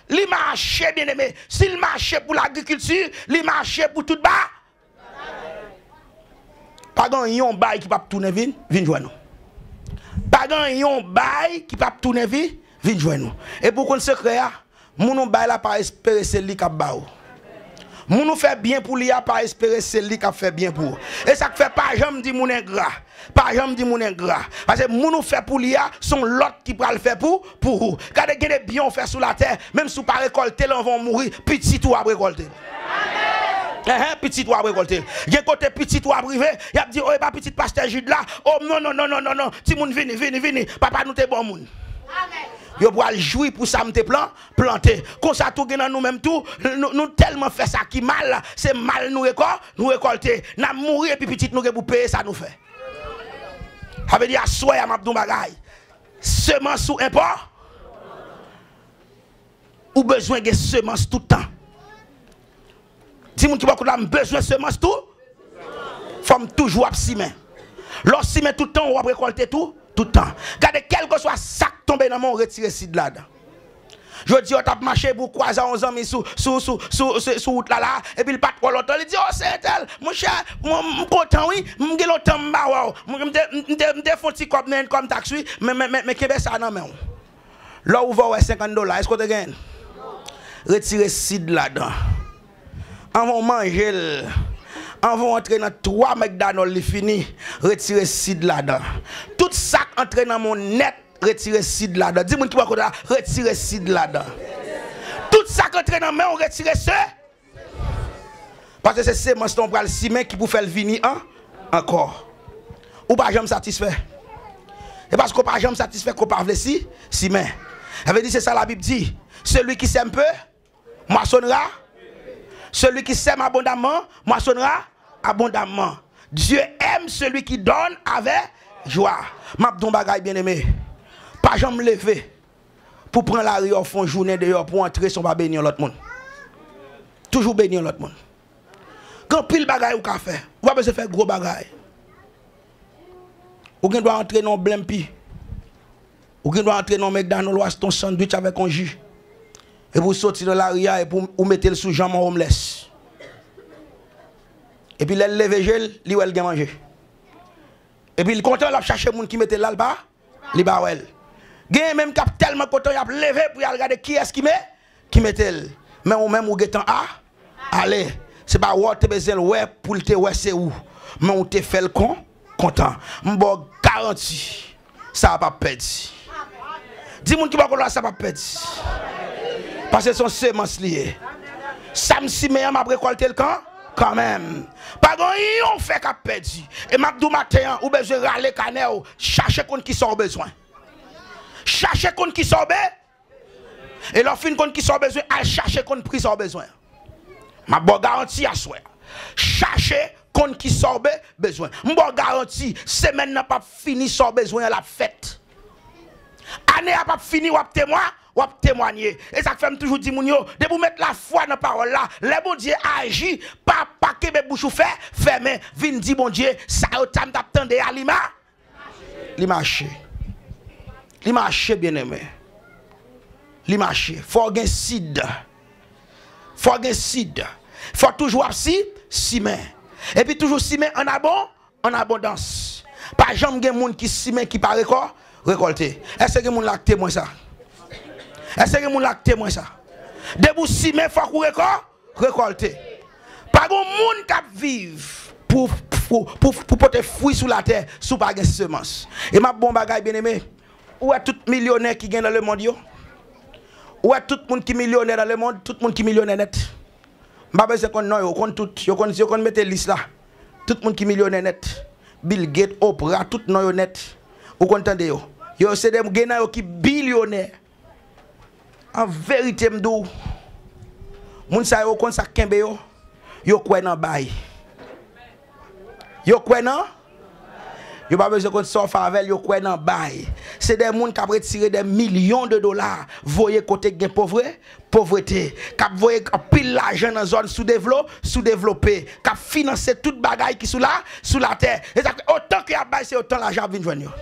Li mache, byeneme. Si l mache pou lagrikilti, li mache pou tout ba. Pa gen yon bay ki p ap tounen vin, vin jwenn ou. Pa gen yon bay ki p ap tounen vin, vin jwenn ou. Epi w konn sekrè a? Moun ou bay la pa espere se li k ap ba ou. Moun ou fè byen pou li a pa espere se li k ap fè byen pou ou. E sa k fè pa janm di moun engra. Pa janm di moun engra. Paske moun ou fè pou li a, se yon lòt ki pral fè pou, pou ou. Gade, gen de byen ou fè sou latè, menm si w pa rekòlte l anvan w mouri, pitit ou ap rekòlte l. Enhen, pitit ou ap rekòlte l. Gen kote pitit ou ap rive, y ap di, "O, e pa pitit pastè Jid la? O, non, non, non, non, non, non. Timoun, vini, vini, vini. Papa nou te bon moun." Yo pral jwi pou sa m te plan, plante. Konsa tou gen nan nou menm tou, nou, nou tèlman fè sa ki mal, se mal nou rekò, nou rekòlte. N ap mouri epi pitit nou gen pou peye sa nou fè. Sa vle di aswè a m ap di w bagay. Semans ou enpò. Ou bezwen gen semans tout tan. Di moun ki bò kote la, "M bezwen semans tou." Fò m toujou ap simen. Lè w simen tout tan, w ap rekòlte tou, tout tan. Gade, kèlkeswa sa k tonbe nan men w, retire sid ladan. Jodi a, w t ap mache epi w kwaze a yon zanmi sou, sou, sou, sou, sou, sou wout la, la, epi l pa t twò lontan, li di, "O, se entèl, monchè, mwen, m kontan, wi, m gen lontan m pa wè w. Mwen, m te, m te, m te fè yon ti kòb nan Income Tax, wi, men, men, men, men kenbe sa nan men w." Lè w ouvè, w wè senkant dola, èske w te genyen l? Retire sid ladan. Anvan w manje l, anvan w antre nan twa McDonald li fini, retire sid ladan. Tout sa k antre nan men w nèt, retire sid ladan. Di moun ki bò kote a, retire sid ladan. Tout sa k antre nan men w, retire se. Paske se semans lan w pral simen ki pou fè l vini an, ankò. Ou pa janm satisfè. E paske w pa janm satisfè ke w pa vle si, simen. Sa vle di se sa Labib di. Celui qui sème peu, moissonnera. Celui qui sème abondamment, moissonnera abondamment. Dieu aime celui qui donne avec joie. M ap di w yon bagay, byeneme. Pa janm leve pou pran lari a, w fè yon jounen deyò pou w antre san w pa beni yon lòt moun. Toujou beni yon lòt moun. Gen anpil bagay ou ka fè. Ou pa bezwen fè gwo bagay. Ou gen dwa antre nan yon Blimp. Ou gen dwa antre nan yon McDonald, ou achte yon sandwich avèk yon ji. Epi ou soti nan lari a, epi ou, ou mete l sou janm yon homeless. Epi lè l leve je l, li wè l gen manje. Epi l kontan, l ap chache moun ki mete l la, l pa, li pa wè l. Genyen menm k ap tèlman kontan, y ap leve pou y al gade kiyès ki me, ki mete l. Men ou menm, ou gentan a, ale. Se pa wè w te bezwen l wè pou l te wè se ou. Men ou te fè l kon, kontan. M ba w garanti, sa a p ap pèdi. Di moun ki bò kote w la, sa p ap pèdi. Paske se yon semans li ye. Sa m simen an, m ap rekòlte l kan, kanmenm. Pa gen yon fè k ap pèdi. E m ap di w maten an, ou bezwen rale kanè w, chache konn kisa w bezwen. Chache konn kisa w be-, e lè w fin konn kisa w bezwen, al chache konn pri sa w bezwen. M ap ba w garanti aswè a. Chache konn kisa w be-, bezwen. M ba w garanti, semèn nan p ap fini, sa w bezwen an l ap fèt. Ane a p ap fini, w ap temwa-, w ap temwanye. E sa k fè m toujou di moun yo, depi w met lafwa nan pawòl la, lè Bondye aji, pa, pa kenbe bouch ou fè, fèmen, vin di Bondye, sa yo ta m t ap tande a, li ma-, li mache. Li mache, byeneme. Li mache. Fò w gen sid. Fò w gen sid. Fò w toujou ap si, simen. Epi toujou simen an abon-, an abondans. Pa janm gen moun ki simen ki pa rekò-, rekòlte. Èske gen moun la k temwen sa? Èske gen moun la k temwen sa? Depi w simen, fòk ou rekò-, rekòlte. Pa gen moun k ap viv pou, pou, pou, pou pote fwi sou latè si w pa gen semans. E m ap ba w yon bagay, byeneme. Ou wè tout milyonè ki gen nan lemonn yo? Ou wè tout moun ki milyonè nan lemonn? Tout moun ki milyonè nèt. M pa bezwen konn non yo, ou konn tout. Yo konn, yo konn mete lis la. Tout moun ki milyonè nèt. Bill Gates, Oprah, tout non yo nèt. Ou konn tande yo. Yo, se de, gen nan yo ki bilyonè. An verite, m di w, moun sa yo konn sa k kenbe yo. Yo kwè nan bay. Yo kwè nan? Yo pa bezwen konn sa w fè avè l, yo kwè nan bay. Se de moun k ap retire de milyon de dola, voye kote k gen povre-, povrete, k ap voye anpil lajan nan zòn soudevlo-, soudevlope, k ap finanse tout bagay ki sou la, sou latè. E sa k fè, otan ke y ap bay, se otan lajan ap vin jwenn yo.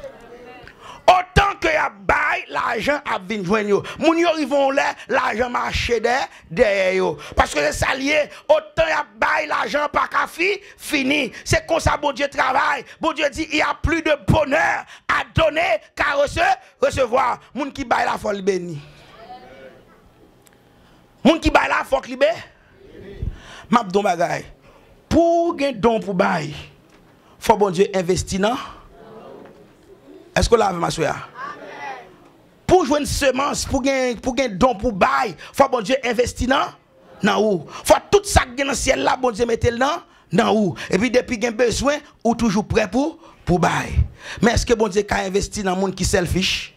Otan ke y ap bay, lajan ap vin jwenn yo. Moun yo rive yon lè, lajan mache dè-, dèyè yo. Paske se sa l ye, otan y ap bay, lajan pa ka fi-, fini. Se konsa Bondye travay. Bondye di, il y a plus de bonheur à donner qu'à rece-, recevoir. Moun ki bay la, fò l beni. Moun ki bay la, fòk li be-, m ap di w yon bagay. Pou w gen don pou bay, fò Bondye envesti nan. Èske w la avè m aswè a? Pou w jwenn semans, pou gen, pou gen don pou bay, fò Bondye envesti nan, nan ou. Fò tout sa k gen nan syèl la, Bondye mete l nan, nan ou. Epi depi gen bezwen, ou toujou prè pou, pou bay. Men èske Bondye ka envesti nan moun ki selfish?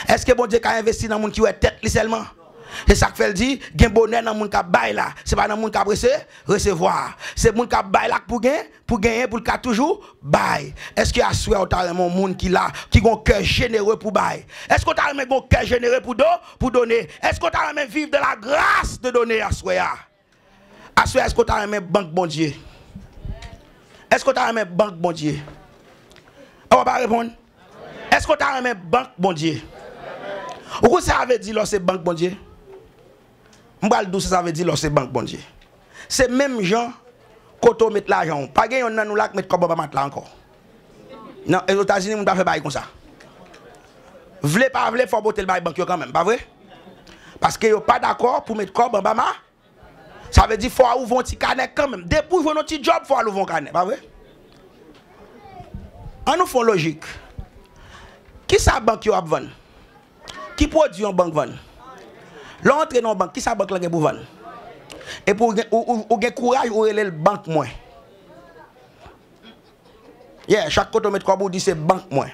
Èske Bondye ka envesti nan moun ki wè tèt li sèlman? Se sa k fè l di, gen bonè nan moun k ap bay la, se pa nan moun k ap rese-, resevwa. Se moun k ap bay la k pou gen, pou genyen, pou l ka toujou bay. Èske aswè a w ta renmen yon moun ki la, ki gon kè jenere pou bay? Èske w ta renmen gon kè jenere pou do-, pou done? Èske w ta renmen viv dans la grâce de donner aswè a? Aswè, èske w ta renmen bank Bondye? Èske w ta renmen bank Bondye? Ou pa reponn? Èske w ta renmen bank Bondye? Ou konn sa sa vle di lè w se bank Bondye? M pral di w sa sa vle di lè w se bank Bondye. Se menm jan kote w met lajan w. Pa gen yonn nan nou la k met kòb anba matla ankò. Nan Etazini, moun pa fè bagay konsa. Vle pa vle, fò w pote l bay bank yo kanmenm, pa vre? Paske yo pa dakò pou met kòb anba ma-, Sa vle di fò w al ouvri yon ti kanè kanmenm. Depi w jwenn yon ti djòb, fò w al ouvri yon kanè, pa vre? Ann nou fè yon lojik. Kisa bank yo ap vann? Ki pwodui yon bank vann? Lè w antre nan yon bank, kisa bank lan gen pou vann? Epi w gen, ou, ou, ou gen kouraj, ou rele l bank mwen. Yeah, chak kote w met kòb ou di se bank mwen.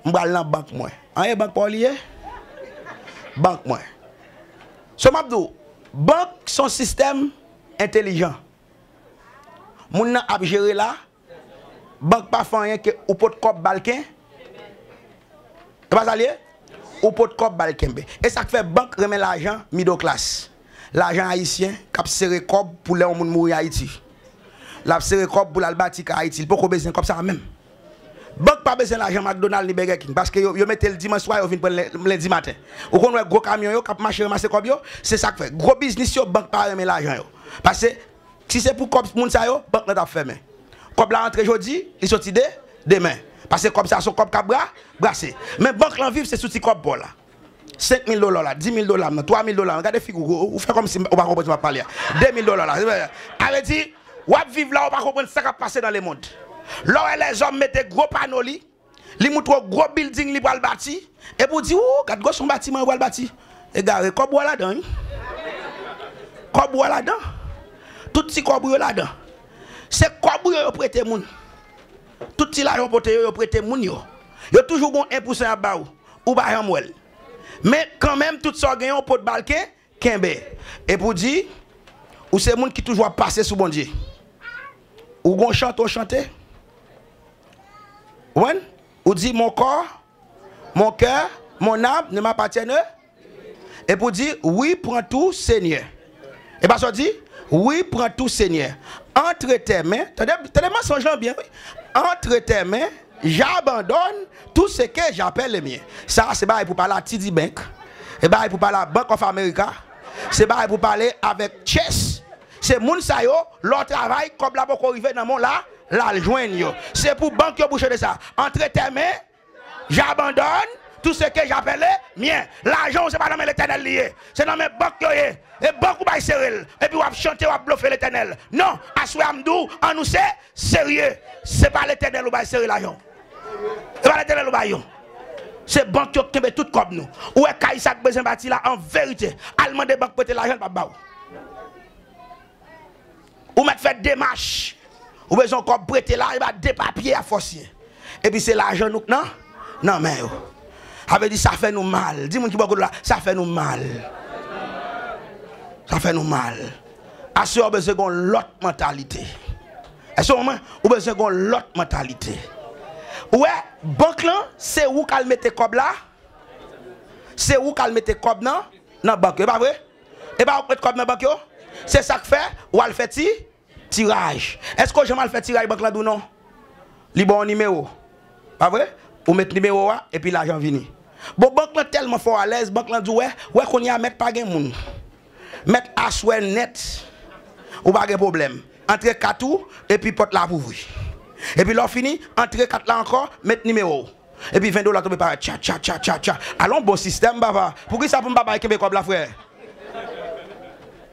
M pral nan bank mwen. An e bank pa w li ye? Bank mwen. So m ap di w, bank se yon sistèm entelijan. Moun nan ap jere la, bank pa fè anyen ke ou pot kòb ba l ken-, E pa sa l ye? Ou pot kòb ba l kenbe. E sa k fè bank renmen lajan middle class. Lajan ayisyen k ap sere kòb pou lè yon moun mouri Ayiti. L ap sere kòb pou l al bati kay Ayiti. Li poko bezwen kòb sa a menm. Bank pa bezwen lajan McDonald ni Burger King, paske yo, yo mete l dimanch swa, yo vin pran l len-, lendi maten. Ou konn wè gwo kamyon yo k ap mache ranmase kòb yo? Se sa k fè. Gwo biznis yo, bank pa renmen lajan yo. Paske si se pou kòb moun sa yo, bank lan t ap fèmen. Kòb la antre jodi, li soti de-, demen. Paske kòb sa se yon kòb k ap bra, brase. Men bank lan viv se sou ti kòb pa w la. Senk mil dola w la, dis mil dola m nan, twa mil dola m nan. Gade figi w, ou fè kòmsi ou pa konprann sa m ap pale a. De mil dola w la. Sa vle di, w ap viv la, ou pa konprann sa k ap pase nan lemonn. Lè w wè lèzòm mete gwo pano li, li moutre w gwo bilding li pral bati, epi w di, ou, gad gwo se yon batiman yo pral bati. Egare, kòb ou a ladan, wi. Kòb ou a ladan. Tout ti kòb ou yo ladan. Se kòb ou yo, yo prete moun. Tout ti lajan w pote yo, yo prete moun yo. Yo toujou gon en pousan y ap ba ou. Ou pa janm wè l. Men kanmenm, tout sa w genyen, w pot ba l ken, kenbe. Epi w di, ou se moun ki toujou ap pase sou Bondye. Ou gon chante w chante. Ou konprann? Ou di, mon corps, mon cœur, mon âme ne m'appartiennent. Epi w di, oui, prends tout, Seigneur. E pa sa w di, oui, prends tout, Seigneur. Entre tes mains, tande, tande mansonj lan byen, wi. Entre tes mains, j'abandonne tout ce que j'appelle le mien. Sa, se bagay pou pale a T D Bank. Se bagay pou pale a Bank of America. Se bagay pou pale avèk Chase. Se moun sa yo, lè w travay, kòb la poko rive nan men w la, l al jwenn yo. Se pou bank yo pou chante sa. Entre tes mains, j'abandonne tout ce que j'appelle le mien. Lajan w se pa nan men Letènèl li ye. Se nan men bank yo ye. E bank ou bay sere l. Epi w ap chante, w ap blofe Letènèl. Non, aswè a m di w, ann nou se serye. Se pa Letènèl ou bay sere lajan w. Se pa Letènèl ou bay yo. Se bank yo k kenbe tout kòb nou. Ou wè kay sa k bezwen bati la, an verite, al mande bank prete lajan, l p ap ba w. Ou mèt fè demach. Ou bezwen yon kòb prete la, e ba de papye a fòsye. Epi se lajan nou k nan, nan men yo. Sa vle di sa fè nou mal. Di moun ki bò kote w la, sa fè nou mal. Sa fè nou mal. Aswè a w bezwen gen yon lòt mantalite. Èske w konprann? Ou bezwen gen yon lòt mantalite. Ou wè, bank lan, se ou k al mete kòb la. Se ou k al mete kòb nan, nan bank yo, e pa vre? E pa ou k met kòb nan bank yo? Se sa k fè, w al fè ti, tiraj. Èske w janm al fè tiraj, bank lan di w non? Li ba w nimewo. Pa vre? Ou met nimewo a, epi lajan vini. Bon, bank lan tèlman fè w alèz, bank lan di w, wè, wè kounye a mèt pa gen moun. Mèt aswè nèt, ou pa gen pwoblèm. Antre kat ou, epi pòt la ap ouvri. Epi lè w fini, antre kat la ankò, met nimewo w. Epi ven dola tonbe parèt, tcha, tcha, tcha, tcha, tcha. Alon bon sistèm, papa. Poukisa pou m pa bay kenbe kòb la, frè?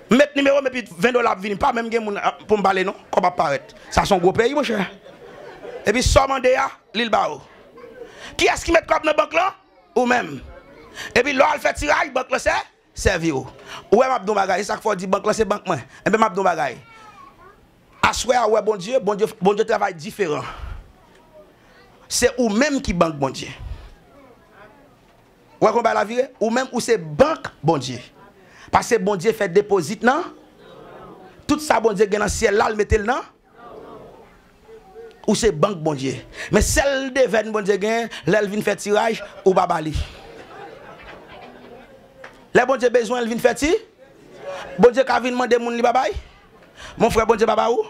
M met nimewo m, epi ven dola ap vini. Pa menm gen moun, ah, pou m pale, non. Kòb ap parèt. Sa se yon gwo peyi, monchè. Epi sa w mande a, li l ba ou. Kiyès ki met kòb nan bank lan? Ou menm. Epi lè w al fè tiraj, bank lan sè, sèvi w. Ou wè, m ap di w yon bagay, e sa k fè w di bank lan se bank mwen. Enben, m ap di w yon bagay. Aswè a, ou wè Bondye, Bondye, Bondye travay diferan. Se ou menm ki bank Bondye. Ou wè kòman bagay la vire? Ou menm, ou se bank Bondye. Paske Bondye fè depozit nan tout sa Bondye gen nan syèl la, l mete l nan. Ou se bank Bondye. Men sèl devèn Bondye gen, lè l vin fè tiraj, ou pa ba li. Lè Bondye bezwen, l vin fè ti. Bondye ka vin mande moun li pa bay. Mon frè, Bondye pa ba ou.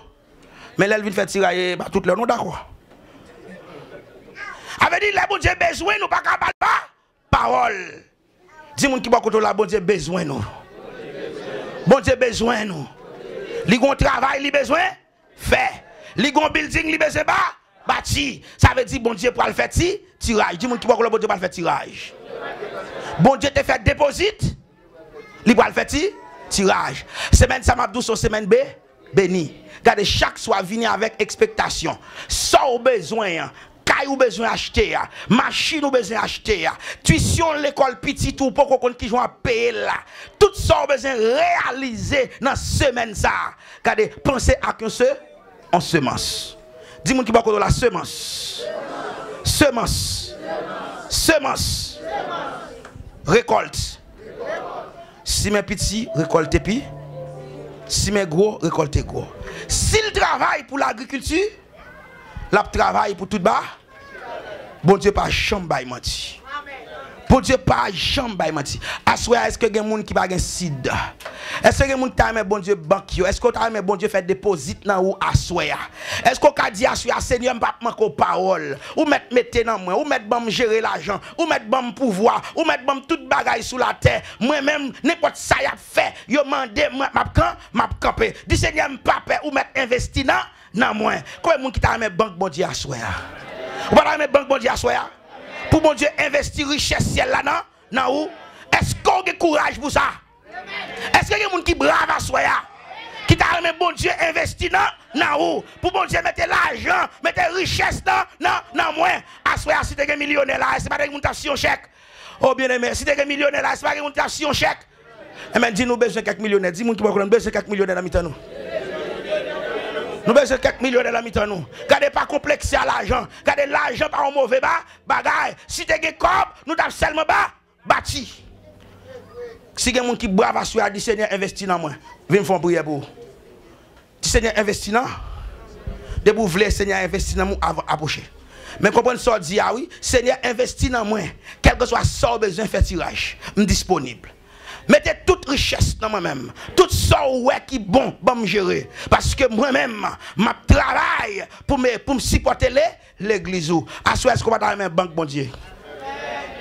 Men lè l vin fè tiraj, e pa tout lè nou dakò. Sa vle di, lè Bondye bezwen, nou pa ka ba l pa pawòl. Di moun ki bò kote w la, Bondye bezwen nou. Bondye bezwen nou. Li gon travay li bezwen fè. Li gon bilding li bezwen ba, bati. Sa vle di Bondye pral fè ti, tiraj. Di moun ki bò kote w la, Bondye pral fè tiraj. Bondye te fè depozit, li pral fè ti, tiraj. Semèn sa m ap di w se yon semèn be, beni. Gade, chak swa vini avèk ekspektasyon. Sa w bezwen an, kay ou bezwen achte a, machin ou bezwen achte a, twisyon lekòl pitit ou poko konn kijan w ap peye l la. Tout sa w bezwen reyalize nan semèn sa a. Gade, panse ak yon se, yon semans. Di moun ki bò kote w la, semans. Semans. Semans. Rekòlt. Simen piti, rekòlte pi. Simen gwo, rekòlte gwo. Si l travay pou lagrikilti, l ap travay pou tout ba. Bondye pa janm bay manti. Bondye pa janm bay manti. Aswè a, èske gen moun ki pa gen sid? Èske gen moun ki ta renmen Bondye bank yo? Èske w ta renmen Bondye fè depozit nan ou aswè a? Èske w ka di aswè a, Senyè, m p ap manke w pawòl? Ou mèt mete nan mwen, ou mèt ban m jere lajan, ou mèt ban m pouvwa, ou mèt ban m tout bagay sou latè. Mwen menm, nenpòt sa y ap fè, yo mande mwen, m ap kan, m ap kanpe. Di, Senyè, m pa pè, ou mèt envesti nan, nan mwen. Konbyen moun ki ta renmen bank Bondye aswè a? Ou pa ta renmen bank Bondye aswè a? Pou Bondye envesti richès syèl la nan, nan ou? Èske w gen kouraj pou sa? Èske gen moun ki brav aswè a? Ki ta renmen Bondye envesti nan, nan ou? Pou Bondye mete lajan, mete richès nan, nan, nan mwen. Aswè a, si te gen milyonè la, èske pa te gen moun t ap siyen yon chèk? O byeneme, si te gen milyonè la, èske pa gen moun t ap siyen yon chèk? Enben, di nou bezwen kèk milyonè. Di moun ki bò kote w, nou bezwen kèk milyonè nan mitan nou. Nou bezwen kèk milyonè nan mitan nou. Gade pa konplekse a lajan. Gade lajan pa yon move ba, bagay. Si te gen kòb, nou t ap sèlman ba, bati. Si gen moun ki brav aswè a, di, Senyè, envesti nan mwen. Vin fè yon priyè pou ou. Di, Senyè, envesti nan. Depi w vle, Senyè, envesti nan mwen, avan apwoche. Men konprann sa w di a, wi. Senyè, envesti nan mwen. Kèlkeswa sa w bezwen, fè tiraj. M disponib. Mete tout richès nan mwen menm. Tout sa w wè ki bon, ban m jere. Paske mwen menm, m ap travay pou m, pou m sipòte le, legliz ou. Aswè, èske w pa ta renmen bank Bondye?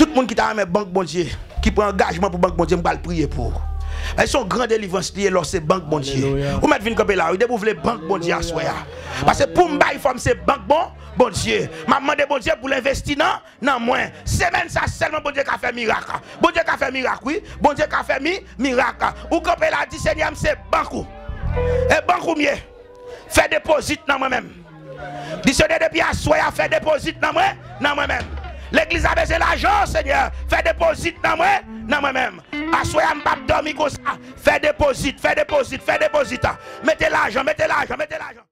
Tout moun ki ta renmen bank Bondye, ki pran angajman pou bank Bondye, m pral priye pou ou. E se yon gran delivrans li ye lè w se bank Bondye. Alelouya. Ou mèt vin kanpe la, wi, depi w vle bank Bondye aswè a. Paske pou m bay, fò m se bank bon, Bondye. M ap mande Bondye pou l envesti nan, nan mwen. Semèn sa sèlman Bondye ka fè mirak. Bondye ka fè mirak, wi. Bondye ka fè mi, mirak. Ou kanpe la, di, Senyè, m se bank ou. E bank ou m ye. Fè depozit nan mwen menm. Di, Senyè, depi aswè a, fè depozit nan mwen, nan mwen menm. Legliz la bezwen lajan, Senyè. Fè depozit nan mwen, nan mwen menm. Aswè a, m p ap dòmi konsa. Fè depozit, fè depozit, fè depozit. Mete lajan, mete lajan, mete lajan.